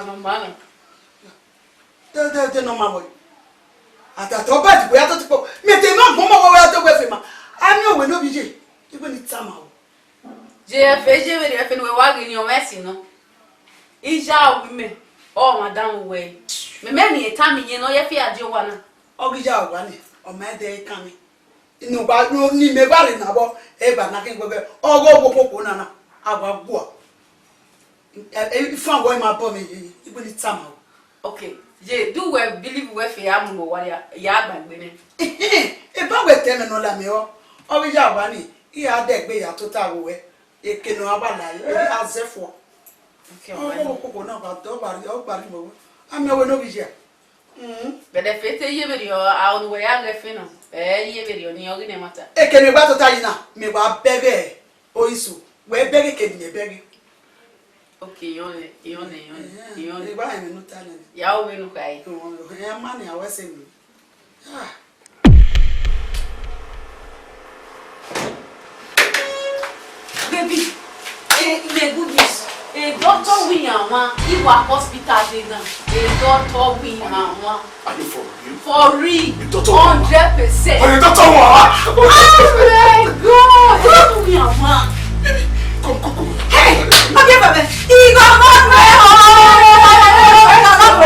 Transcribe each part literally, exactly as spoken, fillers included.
Ọma na. Te, te, te nọ ma vbọ. Atata ọba dìbò ya tó ti kpọ. Mẹ te nọ gbọmọ wẹwẹ ya tó wẹ fẹ ma. A miẹn wẹ ne ovbi ye. Igbe ni tama o. Je ẹfe, je vberriọ ẹfe ne uwẹ wa ghi ni ọmwa ẹse nọ. Iya owa mẹ, ọ ma danmwẹ uwẹ. Mẹ mẹ ni tama iye ne ọ ye fi a die owa na. Ọ ghi ya owa ni, ọ ma ẹdẹ kan ni. Ne uwa, ne imẹ gha rre na vbọ, eva na khin wẹẹ, ọghe owa koko na na, a wa gua. Ifan wẹ ma bọ mẹ yeye, igbe ni tama o. Okay, ye, do uwẹ believe uwẹ fe ya mu owa ya, ya gba egbe nẹ. Eba wẹ te ẹmwẹ ne ọ la mẹ ọ, ọ ghi ya owa ni, I gha dẹ egbe ya tota vbe uwẹ, eke ne ọ gha wa la, a zẹ fua. Okay, ọmọ ọmọ ni. Koko na gha dọ, ọ gba rri, ọ gba rri mẹ wẹ. A miẹn wẹ ne ovbi ye. Mm. But ẹfe te ye vberriọ, a ne uwẹ ya ghẹ ẹfe na, ẹ ye vberriọ ni ọ ghi nẹ ẹmwata. Eke ne I gba tota yi na, mẹ wa bẹghe Oisu, wẹ bẹghe eke ne imẹ bẹghe. Okay, iyọn nẹ, iyọn nẹ, iyọn nẹ, iyọn nẹ. Ẹ, I gba rẹn emwi ne u ta nẹ. Ya ru vbene u kha re. Ẹ ma nian, wẹ sẹ emwi. Ah. Baby, eh, my good news. A doctor win and one. He was hospital dey now. A doctor win and one. Are you for real? For real. A doctor win. Hundred percent. A doctor win. Oh my God! A doctor win and one. Baby, come, come, come. Hey, okay, baby. He go go well.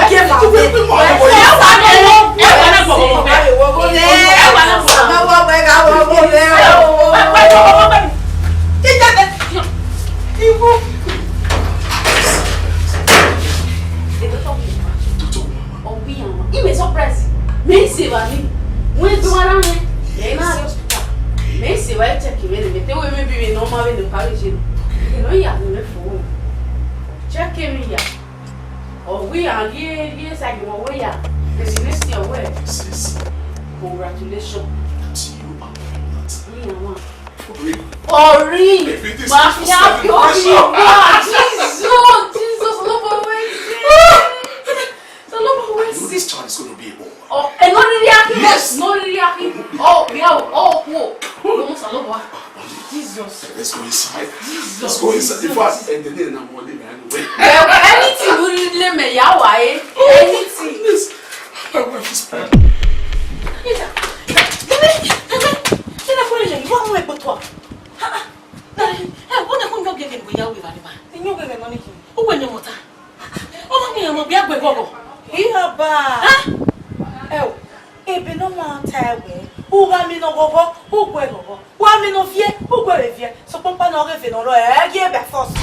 Okay, baby. Doctor, doctor, mama. Ọ win and one. Imẹ surprise. Mẹ i sẹ evba ni. Wẹ do ara mwẹ. Mẹ i na rre hospital. Mẹ i sẹ evba check vbene mẹ te wẹ maybe vbene ọ ma vbene ọ ka ghi ye. Eke ne ọ ya vbe mwẹ fo. Check emwi ya. Ọ wẹ a rhie rhie side vbe ọ wẹ ya. There's a next year wẹ. Congratulations. To you and your mother. Win and one. For real? For real? Baby, this is for celebration. Jesus, Jesus, Solomon, wait. Solomon, wait. I know this child is gonna be a boy. Oh, ẹ no riri akhi. Yes. No riri akhi. Oh, yeah, oh, oh. No, Solomon. Jesus. Let's go inside. Jesus. Let's go inside. In fact, Jesus. And then I'm holding my hand away. Eh, anything you really me, yeah, why? Oh, anything. Goodness. My wife is pregnant. Yes, sir. Kí ló fún ẹ̀yẹ̀? Ìwọ àwọn ẹ̀gbọ́n tó wà. Ha, ha. Ẹ, wọ́n ní kó nyọ́ gẹ̀gẹ̀ ìwé yàwó ìbàdí ma. Ẹ nyọ́ gẹ̀gẹ̀ náà ní kí n. Ó wẹ̀ ní ọmọ ta. Ọmọ mi ọmọ bí àgbẹ̀ gọ̀gọ̀. Ìyá bá. Ha? Ẹ o, ebe ne ọ ma ta ẹwẹ, u gha mi nọ ghọghọ, u gu ẹre ghọghọ, wa mi nọ viẹ, u gu ẹre viẹ, sokpan ọkpa ne ọ ghe eve ne ọ rrọọ, ẹ ghi ebe force.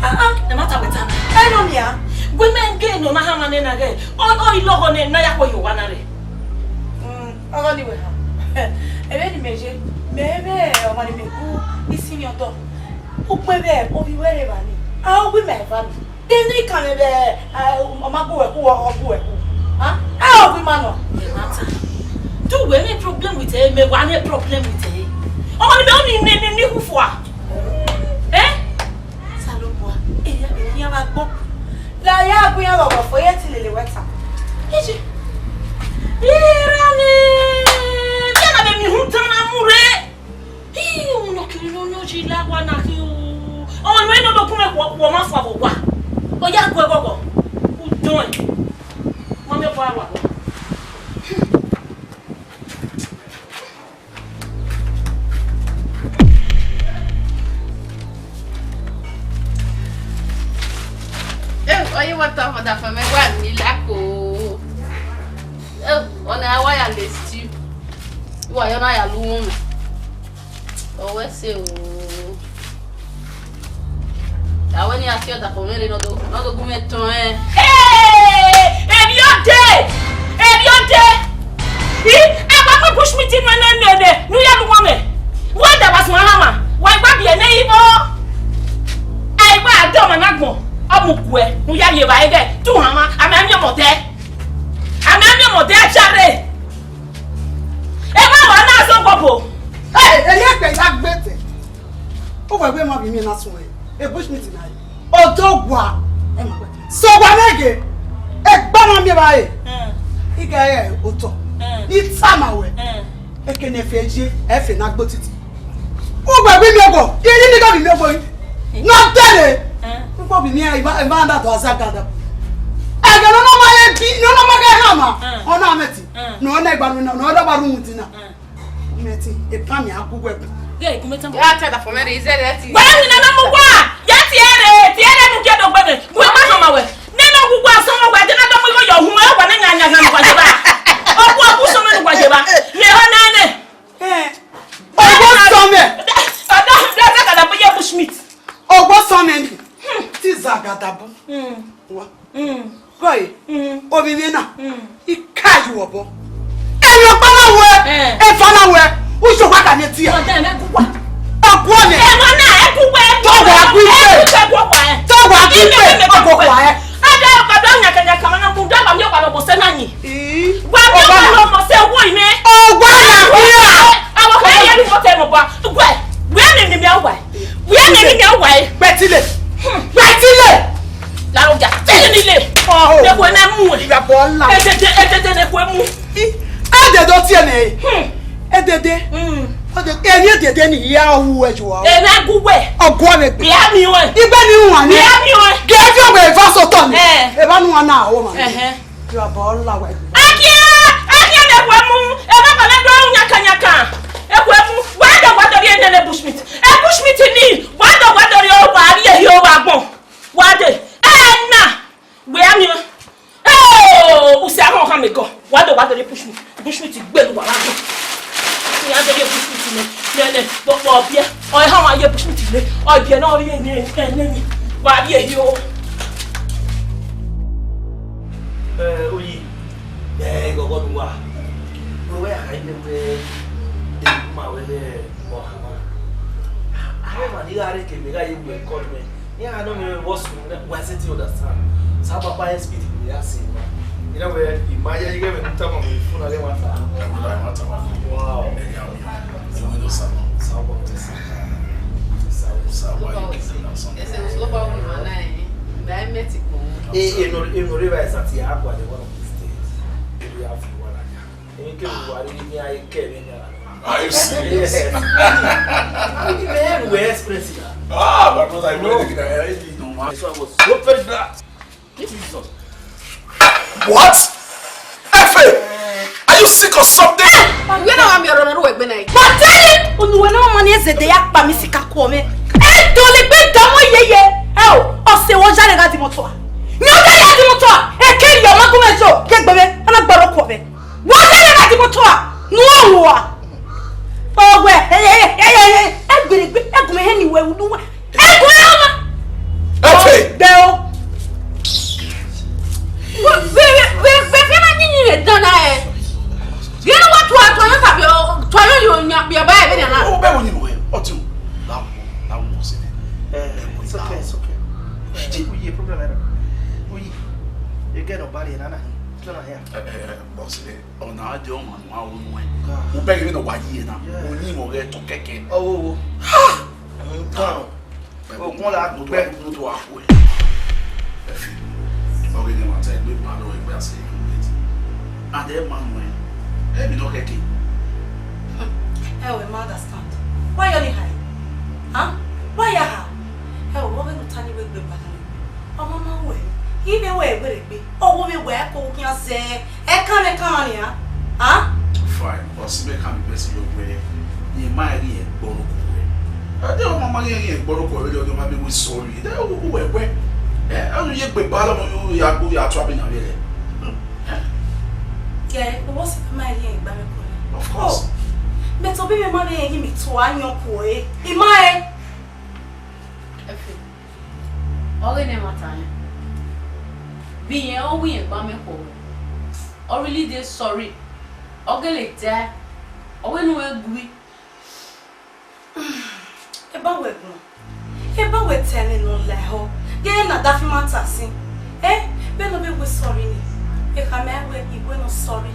Ah, ah, ẹ ma ta wẹ ta na. Ẹ nọ nia. Gu mẹ ghe ne ọ na hanmwa nẹ na ghẹ, ọ, ọ i lọghọ nẹ ne a ya kpọ ye owa na rre. Mm, ọghọ ni wẹ ha. Ẹmwẹ ne imẹ ye, mẹ vbe ọmwa ne imẹ gu isinmwi ọdọ. Ukpẹ vbe ovbi wẹ rre evba ni, a ovbi mẹ eva ni. Emwi ne I kan mwẹ vbe, eh, ọ ma gu wẹ ku, ọ gu wẹ ku. Ah, a ovbi ima nọ. Ẹ ma ta. Do wẹ ne problem with ẹ, mẹ wa ne problem with ẹ. Ọmọ ni mẹ ọ ni ne ne ni hu fua. Eh? Osanobua, eya vbe khian vbe agbọn. La ya gu iran vbe ọghọ fo, ye te lele wẹ ta. Ije. Ira ni. Bia na vbe mi hu dan na mu rre. Ih, ọmọ ne ọ kere ne ọ ye la wa na khin o. Ọmọ ne ọ do kun mwẹ, wọ ma fua vbe owa. Ọ ya gu ẹghọghọ. U dọn ẹn. Ma miẹn ọkpa wa. Eh, ọ ye wa ta ọmọ da fẹ mẹ wa ni la ko. Eh, ọ na wa ya le stew. Wa yọ na ya lu wọn. Ọ wẹ sẹ o. A wẹ ne a tie ọdafẹn mwẹ rre ne ọ do, ne ọ do gu mwẹ tọn ẹn. Hey! Emwi ọde! Emwi ọde! I, a gba mu bush meat nọ nọ nọ nọ, ne u ya lu wọn mwẹ. Wẹ da wa suẹn hanmwa, wa i gba biẹ nẹ i vbọ. A i gba dọ ọmwa na agbọn, ọ mu kuẹ, ne u ya rhie evbare ghẹ, te u hanmwa, a ma miẹn ọmọ odẹ. A ma miẹn ọmọ odẹ a cha rre. Emwa wa na zọ gbọbo. Hey, ẹyẹkpẹ ya gbe tẹ. Uwẹ wẹ ma vbe imiẹn na suẹn, e bush meat na ye. Odogua. Ẹ ma wẹ. So wa nẹ ghe. Egbe na miẹn evbare. Hmm. I gha re otọ. Hmm. Ne I tama wẹ. Hmm. Eke ne ẹfe ye, ẹfe na gbe otiti. Uwẹ wẹ imiẹn ọgọ, I ri ni gha vbe imiẹn ọgọ yi. Ne ọ dẹre. Hmm. Uwẹ vbe imiẹn, I ma, I ma na do aza gada. Ẹghẹ ne ọ ma ye bi, ne ọ ma gha hama. Mm. Ọ na mẹ ti. Mm. Ne ọ na gba nu na, ne ọ da ba ru mu di na. Mm. Mẹ ti, e pan mi a gu wẹ. Ghe gu mẹ tama. Ya tell that for me, is that it? Wẹ mi na na mu wa. Ya tie re, tie re nu ke do gbe me. Gu ma hama wẹ. Nene oghughu asọn vbe ọgua, ẹdẹ na dọmọ igho ye ọhunmwu, ẹ wa ne nya nya ghan ne uwa ye evba. Ọgua ọgua usọn mwẹ ne uwa ye evba. Mẹ ho nene. Eh. Ọgua usọn mwẹ. Ọdọ, ọdọ, ọdọ, ọdọ, ọdọ, ye Bushmeat. Ọgua usọn mwẹ ni. Ti zagadabu. Wa. Rọe, ovbi mwẹ na, I ka ye obọ. Ẹmwẹ ọkpa na wẹ, eh, eva na wẹ, u sẹ owa ka ne tie. Ọdẹ mẹ gu wa. Ọgua mwẹ. Ẹmwẹ na, ẹ gu wẹ. Tọ wa gu ipe. Ẹ gu wẹ. Tọ wa gu ipe. Ẹ gu wa. Ada ọkada nyakanyaka ma na mu da ba mi ọkpa lọ bọ sẹ na yin. Ii. Wa mi ọkpa lọ bọ sẹ wo ime. Ọgua na wi a. Àwọn kan yẹ ni wọ́n tẹ mọ̀ bọ́. Wẹ́, wẹ́ mi mi mi àwa. Wẹ́ mi mi mi àwa. Gbẹtile. Gbẹtile. Laro ja. Tẹ̀lé mi le. Ọhọ. Ne kò mẹ mu. Ìyàbọ̀ ńlá. Edede, edede ne kò mu. Edede o tie mẹ. Hmm. Edede. Hmm. Edede, eni edede ni ya wu ẹ ju wa. Ena gu wẹ. Ọgua mwẹ gbe. Bia mi wẹ. Igbe ni wan ni. Bia mi wẹ. Ge fi ogbe va so tọ ni. Eh. Eva nu wa na o ma. Ẹhẹn. Ìyàbọ̀ ńlá wẹ. Akia, akia ne kò mu. Eva kọlẹ do nyaka nyaka. E kò mu. Wa do wa do ri ene ne Bushmeat. E Bushmeat ni. Wa do wa do ri o wa ri ehi o wa gbọn. Wa de. Ena. Wẹ a miẹn. Oh, u sẹ a họn ọhan mẹ gọ. Wa do, wa do ye Bushmeat. Bushmeat gbelu wa gha gọ. Iran do ye Bushmeat nẹ, nẹ, nẹ, kpọkpọ ọbiẹ. Ọ i họn wa ye Bushmeat nẹ. Ọ biẹ ne ọ rhie nẹ, nẹ, nẹ, nẹ. Wa rhie yo. Eh, oyi. Eh, gọgọ nu wa. Wẹ wẹ a gha ine wẹ, de ma wẹ, wẹ, ọ hama. A ma ni gha re ke mẹ gha ye wẹ kọ mẹ. Yeah, I know me what's wrong. Why is it you understand? Sa papa e speed we are seeing. You know where you might you get me to tell me phone again one time. Wow. Sa papa. Sa papa. Ese o slow down man na eh. Ba e meti ko. Eh, eh, no, eh, no, realize that you have one of these days. We have one. Eke wa ri ni aye kẹ vbe nian. Are you serious? Yes. Even everywhere express na. Ah, my brother, you know, you know, man. So I was so very glad. Jesus. What? Efe, are you sick or something? Wẹ na wa miẹn ọrọ na ru ẹgbẹ na. Wa tẹle, unu wẹ ne ọmọ ni eze de ya kpa mi sika kuọ mwẹ. E dọlegbe dọmọ yeye. Ẹ o, ọse wọ jare gha di mọtọ a. Ni ọ jare gha di mọtọ a. Eke rhie ọmọ gun mwẹ zo, ke gbe mwẹ, a na gbe ọrọ kuọ mwẹ. Wa lele na di moto a, nu owa. Owe, eh, eh, eh, eh, eh, egbe, egbe, egbe, he ni we, nu we. Egbe, ọmọ. Okay. Gbe o. Ve, ve, ve, ve, ve, ve, ma ni ni re dan na, eh. You know what, what, what, what, what, what, you nya, be, be, be, na. Oh, be, wo ni we, ọtun. Now, now, what's it? Eh, it's okay, it's okay. Eh, we, problem, eh, we, you get nobody, na, na, na, here. Eh, eh, eh, boss, eh. Ọna a jẹ ọmwa ne uwa ru nuẹn. U bẹghe vbene ọ wa yi ẹre na, u yin mwẹ ọghe ẹtọn kẹkẹ. Ọvbovbo. Okun la gbẹ. Moto wa khuẹ. Ẹfi. Ọghe ne ẹmwata egbe ba rọ egbe a sẹ ye late. And ẹ ma nuẹn. Ẹ bi nọ kẹkẹ. Ẹ wẹ ma understand. Why you only hide? Huh? Why you hide? Ẹ wẹ ọghe ne u ta ni wẹ egbe ba rọ egbe. Ọmọ ma wẹ. Ivbe wẹ egbe regbe. Ọwọ vbe wẹ ko khian zẹ. Ẹkan ne ẹkan nian, a? Fine, but see, make I be person your way. You might hear gbọrọ ko wẹ. I don't want my hear gbọrọ ko wẹ. You don't want me with sorry. They who were where. Eh, I don't hear gbe ba lo mo ya gbo ya to abi na wele. Yeah, but what's my hear gba me ko? Of course. Oh, me to be me ma be hear me to anyo ko e. Ima e. Efe. Ọghe ne ẹmwata rẹn. Vbe irẹn ọ wẹ irẹn gba mẹ khuọrhọ. Ọ really dey sorry. Ọ gele die. Ọ wẹ ne uwẹ gui. Eba wẹ gbọn. Eba wẹ ta ẹmwẹ ne ọ la ẹhọ. Ghe na da fi ma ta sin. Eh, vbene ọ vbe wẹ sorry ni. Ekhama wẹ I wẹ ne ọ sorry.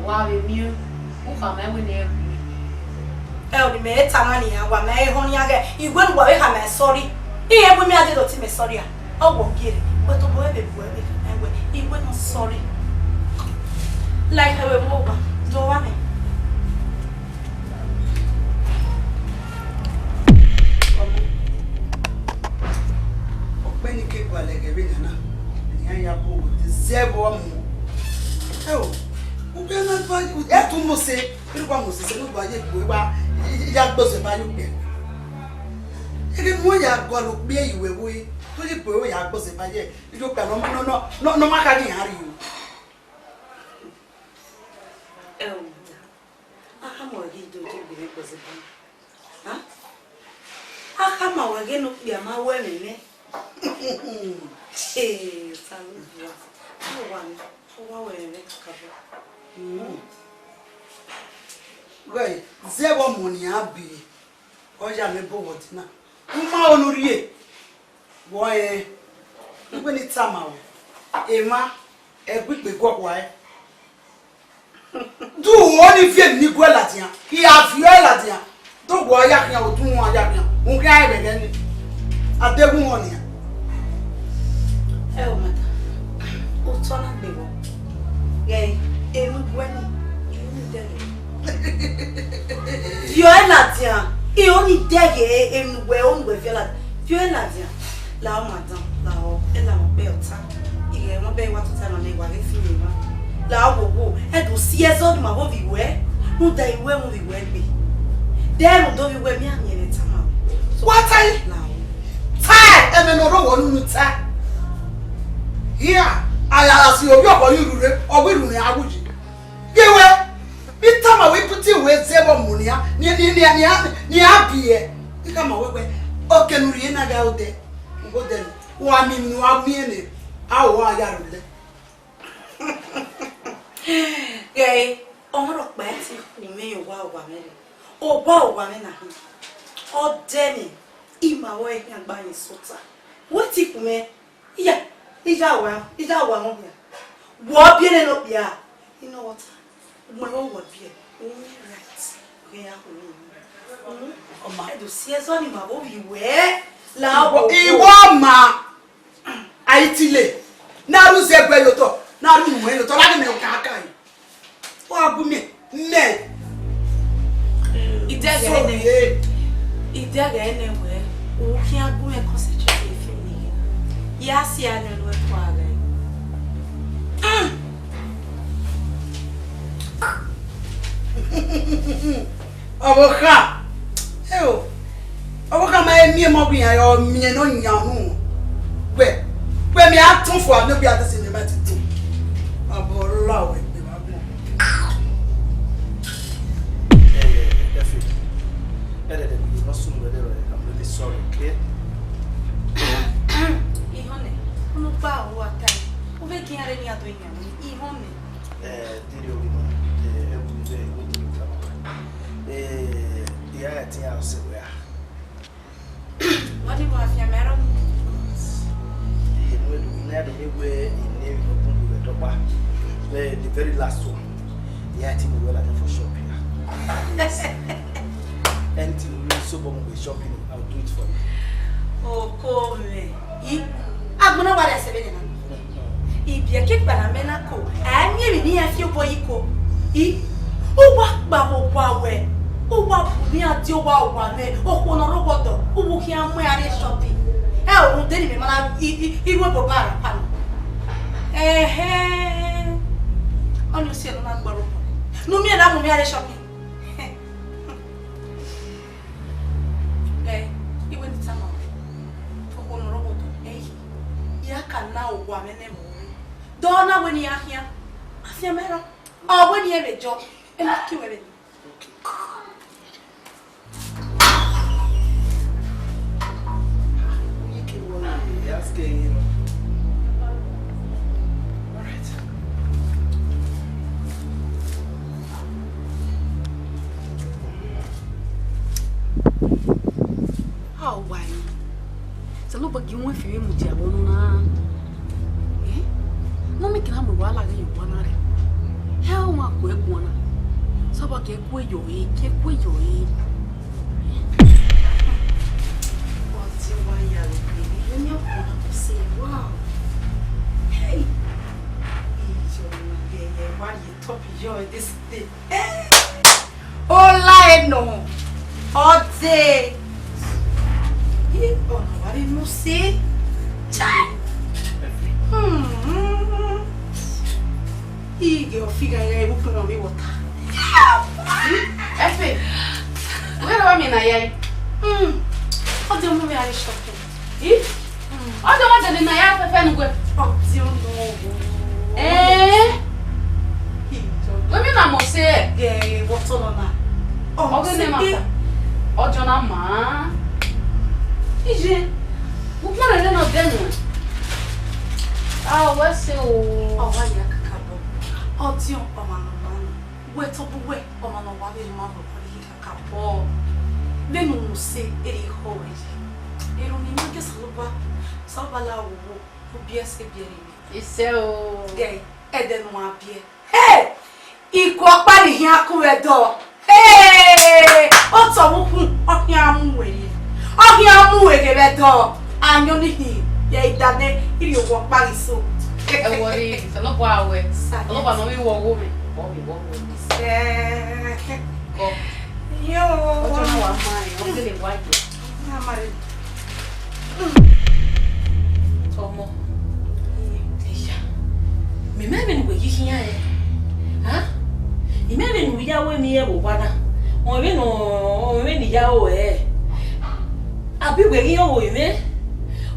Wa vbe miẹn, u khama wẹ ne ẹ gui. Ẹ, ọ ni mẹ ta na nian, wa mẹ ehọn nian ghẹ, I wẹ ne uwa vbe khama sorry. Iran bu mẹ a dede ọtẹn mẹ sorry a. Ọ wọ gie rre, but obọ ẹvbe bu ẹvbe, ẹ wẹ, I wẹ ne sorry. Like ẹvbe mu owa, do wa mẹ. Ọkpẹn ni ke gualọ ẹghẹ vbe nian na, Ọmọ. Ẹ o, ugbẹn na gba, ẹ tun mose, irugba mose sẹ ne u gba ye egbe wa, ya gbe ọzọ ba ye ugbẹn. Ege mu ya gualọ okpia yi wẹ vbe, to ye egbe wa ya gbe ọzọ ba ye, iye okpia nọ, nọ, nọ, nọ, nọ ma kha ghi iran rrie o. Ẹ o, a khama wẹ ghe do ye egbe mwẹ gbe ọzọ ba. A khama wẹ ghe ne okpia ma ru ẹmwẹ mwẹ. Ee, Osanobua, ọ wa mwẹ, ọ wa wẹ ẹmwẹ kakabọ. Wẹ, zẹ vbe ọmọ ne iran biẹ, ọ ya mwẹ ebo wẹ ọdẹ na. U ma ro ne u rhie, vbe ọ rẹn, u wẹ ne I tama ruẹ, emwa, ẹgbikpe guọghọ ẹe. Do uwẹ ọnii viọ eni ni guẹ ladian, I gha viọ ẹe ladian, do wẹ a ya khian, otu wọn a ya khian, u khian ẹmwẹ ẹghẹ ni, a deghẹ uhọn nian. Ẹ o, madam, otọ na gbe vbọ, ghẹ emwi uwẹ ni, I ru ni dẹghe. Viọ ẹe ladian, I ru ni dẹghe emwi uwẹ, unu uwẹ viọ ladian, viọ ẹe ladian. Lahọ madam, lahọ, ẹla mwẹ ọkpẹ ọta. Ighẹ mwẹ ọbẹ wa tota nọ nẹ, wa ghe fi mwẹ emwa. Lahọ wowo, ẹdẹ si ẹzọ ne ima vbe ovbi wẹ, rhunmwuda I ru ẹmwẹ ovbi wẹ gbe. De ẹmwẹ ovbi wẹ, mẹ a miẹn vbe tama wẹ. Wa tae. Lahọ. Tae, ẹmwẹ ne ọ rre owẹ unu tae. Hia, a ya gha si ovbi ọkhọ ye urhu rre, ọ wẹ irhu ne a wu yi. Ye wẹ, I tama wẹ, I put wẹ zẹ vbe ọmọ nian, nian, nian, nian, nian, nian biẹ. I khama wẹ wẹ, ọke ne u rhie na gha odẹ, u ghe odẹ nẹ, wa miẹn emwi ne u wa miẹn nẹ, a ho a ya rhulẹ. Ghẹ, ọmwa rhọkpa ẹtin khu mwẹ ye owa owa mwẹ rre. Owa owa mwẹ na hin. Ọ dẹ nẹ, ima vbe ọre khian gba yẹn sẹ ota. Wẹ ti khu mwẹ, iya, iya wa, iya wa mwẹ hia. Wọ biẹ nẹ ne okpia. Inọghọta, ugbẹn vbe wọ biẹ, u miẹn right, u ghi ya khu mwẹ. Ọ ma do si ẹzọ ne ima vbe ovbi wẹ, la Iwọ, iwọ ma, a i tile, ne a ru zẹgbẹ ye otọ, ne a ru unu ye otọ, na ghi mẹ okaka yi. Wa gu miẹn, mẹ. Idẹghẹ nẹ, idẹghẹ nẹ wẹ, u khian gu mwẹ concentrate ye film ni ghe. Ya si a nẹ ne u kua ghe. Ọvbokhan, eo, ọvbokhan ma he miẹn emọ gbe iran, ọ miẹn ne ọ yan unu. Wẹ, wẹ mẹ a tọn fua ne okpia te si mẹ ma ti tọn. Abọ la wẹ gbe ma gbọn. Eh, David, ẹdẹdẹ, you not soon, I'm really sorry, okay? Ihọn nẹ, unu gba aro ata, u vbe gie iran rre ne iran do yan unu, ihọn nẹ. Eh, diri obi ma, eh, eh, we dey with our, eh, yeah, I think I'll say we are. Wọ́n ní wọ́n á fi ẹ̀mí ẹ̀rọ mú. Eh, no, no, no, no, we, in name of God, we were dọ́gba. Eh, the very last one. Yeah, I think we were like for shop here. Yes. Anything we so bomb we shopping, I'll do it for you. Oko mẹ. Yi. Agbọn na wa rẹ ẹsẹ vbene na. Ibiẹ ke kpara mẹ na ko, a miẹn emwi ne iran fi obọ yi ko. I, u wa kpa vbe owa wẹ, u wa bu ne iran die owa owa mwẹ, okhuo ne ọ rre owa ọdọ, u vbe khian mu iran rre shopping. Ẹ o, rhunmwuda ne imẹ ma na i, i, i ru ebo ba ra pa nọ. Ẹhẹn. Ọnii ọ si ẹre ne ọ na gbe ọrọkọ. Ne u miẹn na mu iran rre shopping. Ẹ, I wẹ ne I tama wẹ, okhuo ne ọ rre owa ọdọ, ẹ yi, ya ka na owa mwẹ nẹ vbe ọre. Dọ na wẹ ne iran khian, a fian mẹ rọ. Ọ wẹ ne irẹn vbe jọ, ẹ ma kie wẹ vbe ni. All right. A wa yi. Osanobua gie uwẹ fi vbe mudia vbe ọnọ na. Eh? Mummy kina mu wa la ghe ye owa na rre. Hẹ ọmwa ku ẹguọn na. Osanobua gie kue yọ e, gie kue yọ e. Wọ́n ti wá yà wípé ìwé ní ọ̀pọ̀ náà kò sí. Wow. Hey. Ìjọ ìmọ̀lẹ̀ ẹ̀yẹ wá yẹ top yọ this day. Hey. Ọla ẹnọ. Ọdẹ. Yí ọ̀nà wá rí mú sí. Chai. Hmm. Ọ fi gha gha vbe ukpọn mwẹ vbe ta. Ẹfe, wẹ rọ wa miẹn na yae? Hmm. Ọ de mu vbe a re shopping. I? Ọ de wa dede na ya fẹfẹ nu wẹ. Ọ de ọ nọ. Eh? Wẹ mi na mọ sẹ. Gẹ, wọ tọ nọ na. Ọ ghe ne ma ta. Ọ jọ na ma. Iye. Ukpọn rẹ nọ dẹnu. A wẹ sẹ o. Ọ wa ya kakabọ. Ọ de ọmwa nọ ma na. Wẹ tobọ wẹ, ọmwa ne ọ wa vbe ma vbe ọkpa rhie kakabọ. Vbene u mu sẹ, erriọ ekhọe wẹ ye. Erhunmwu ne ima gie Osanobua, Osanobua la wo wo, u biẹ sẹ biẹ rre. Isẹ o. Gẹ, ẹdẹ ne uwa biẹ. Hey! Ikun ọkpa ni khian ku vbe ẹdọ. Hey! Otọ vbe ukhun, ọ khian mu wẹ ye. Ọ khian mu wẹ ghe vbe ẹdọ. Ayọn ni hin, ye idane, irhiọghọ ọkpa ghi so. Ẹ wọrẹ, Osanobua wẹ. Osanobua ne ọ vbe vbe ọghe mwẹ. Ọ vbe vbe ọghe mwẹ. Sẹ. Kọ. Yo. Ọjọ na wa ma rẹn, ọ gele wa ye. Na ma rẹn. Ọmọ. Iya. Mẹ mẹ vbene uwẹ ye khian rẹ. Ha? I mẹ vbene uwẹ ya wẹ emwi rẹ vbe owa na. Ọ vbe nọ, ọ vbe ne I ya ro rẹ. Abi wẹ ghi rẹn ovbi mwẹ.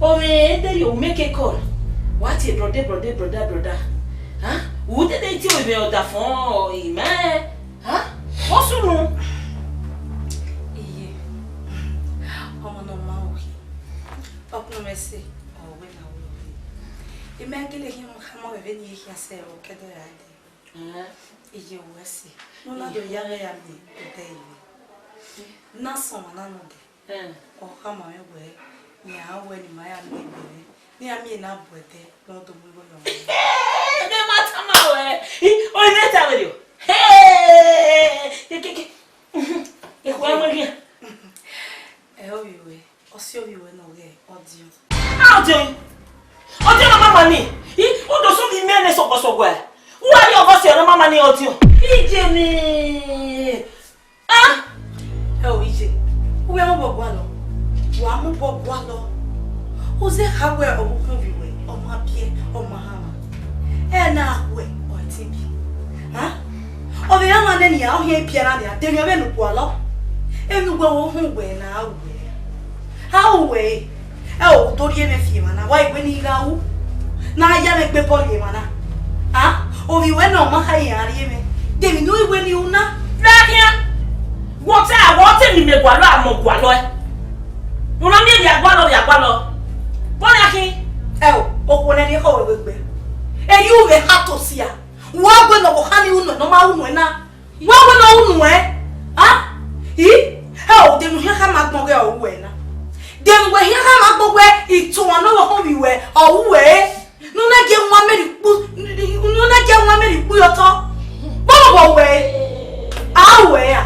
Ovbi mwẹ te rhie u make call. Wa tie brother, brother, brother, brother. Ha? U te de tie ovbi mwẹ ọdafọn, imẹ. Ha? What's wrong? Iye, ọmọ ne ọ ma uhi, ọkpọnmwẹ ẹse, ọ wẹ ne a wẹ ọvbehe. I ma gele khian mu khama vbe vbene I ye khian sẹ ẹvbo ke ẹdẹ ra dee. Ẹn. Iye wẹ ẹse, ne u na do ya ghẹ ya miẹn odẹ ivbi. Ne a sẹ ọmwa na nọ dee. Ẹn. Ọ khama mwẹ wẹẹ, ne iran wẹ ne ima ya miẹn egbe mwẹ, ne iran miẹn ne a bu ẹdẹ, ne ọ do mu igho yọ mwẹ. Ẹdẹ ma tama wẹẹ, i, ọ i mwẹ ta vberriọ. Hey! Ke, ke, ke. Ekhue mu eghian. Ẹ, ovbi ruẹ, ọ si ovbi ruẹ ne ọ ghẹ ọdiọn. A ọdiọn? Ọdiọn na mama ni. I, u do sunu imẹ ne sọguẹ sọguẹ. U wa rhie ọgọ si ọna mama ni ọdiọn. Iye ni. Ah! Ẹ o, iye, u ghẹ mu obọ gualọ, wa mu obọ gualọ. U zẹ kha wẹ ọvbokhan ovbi ruẹ, ọ ma biẹ, ọ ma hanmwa. Ẹ na khuẹ, ọ i tin biẹ. Ah! Ọ vbe rhan nẹ nian, ọ khian biẹ na nian, de emwi ọvbehe ne u gualọ. Emwi uwẹ vbe uhunmwu wẹ ne a ru wẹ. A ru wẹ re. Ẹ o, u do rhie mwẹ fi emwa na, wa i wẹ ne I gha ru, ne a ya mwẹ egbe bọọ rrie emwa na. A, ovbi ruẹ ne ọ ma kha iran rhie mwẹ, de emwi ne u i wẹ ne I ru na? Vbe khian, wẹ ọtẹn, wẹ ọtẹn ne imẹ gualọ, a mẹ gualọ ẹe. U na miẹn vbe a gualọ, vbe a gualọ. Vbọ nian khin? Ẹ o, okhuo ne ẹrriẹ ekhọe wẹ gbe. Erriọ u vbe kha tosia. Wa wẹ ne ọvbokhan ni ru nuẹn, ne ọ ma ru nuẹn na. Wa wẹ ne ọ ru nuẹn, a? I? Ẹ o, de ne u khian khama agbọn wẹ ọ ru wẹ na? De ne uwẹ khian khama agbọn wẹ itohan ne ọvbokhan ovbi ruẹ ọ ru wẹ re? Ne u na gie wan mẹ rhie ukpu, ne u na gie wan mẹ rhie ukpu ye otọ? Vbọrọ wẹ ru wẹ re? A ru wẹ ra?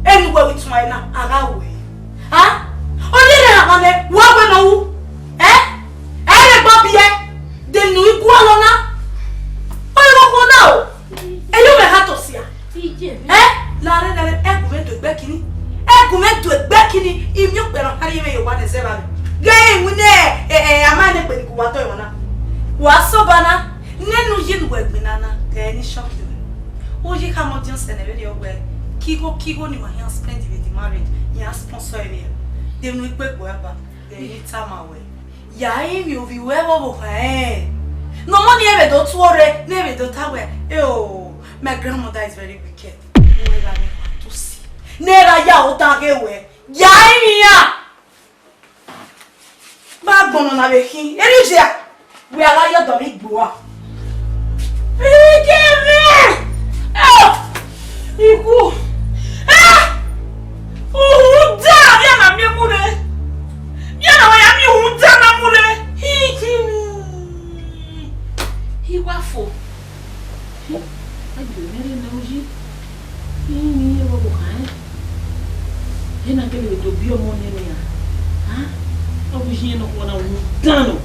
Ẹ ne uwẹ ru itohan na, a gha ru wẹ re. A? Ọ rhie rre emwa nẹ, wa wẹ ne ọ ru? Ẹ? Ẹ i re egbe biẹ, de ne u i gualọ na? Ọ i re okhuo na o. Erriọ u vbe kha tosia. Iye mwẹ. Ẹ, lare, lare, ẹgu mwẹ do egbe kini. Ẹgu mwẹ do egbe kini, imiọkpẹ ne ọ kha rhie mwẹ ye owa ne zẹ vbe mwẹ. Ghe iwinna, ẹ, ẹ, a ma nẹ egbe ne gu wa dọ emwa na. Wa sẹ ọba na, nene uyi ne uwẹ gbinna na, ẹ ni shop do. Uyi khama ọdiọn sẹ ne vberriọ wẹ, ke igho, ke igho ne ima khian spend vbe the marriage, iran sponsor ẹre. De ne u i gbe egbe ba, ẹ ni tama wẹ. Ya rinmwian ovbi ruẹ vbe ọvbokhan ẹnrẹn. Ne ọmọ ni vbe do tuorre, ne vbe do ta wẹ, "Oh, my grandmother is very wicked." Wẹ gha ne wa tosi. Ne ra ya ota ghe wẹ. Ya rinmwian. Vbe agbọn nọ na vbe khin. Erriọ iye a. Wẹ a gha ya ọdọ vbe igbo a. Iye mwẹ! Ah! Ikhu! Ah! Uhunmwu da, vbe a na miẹn mu rre? Vbe a na wa ya miẹn uhunmwu da na mu rre? Iye mwẹ! I wa fo. A gbe mwẹ rre ne uyi. Iye mwẹ, vbe ọvbokhan ẹnrẹn. Ena kẹdẹ vbe do biẹ ọmọ ne nian. Ah! Ọ vbe iye nọ khuọ na uhunmwu da nọ.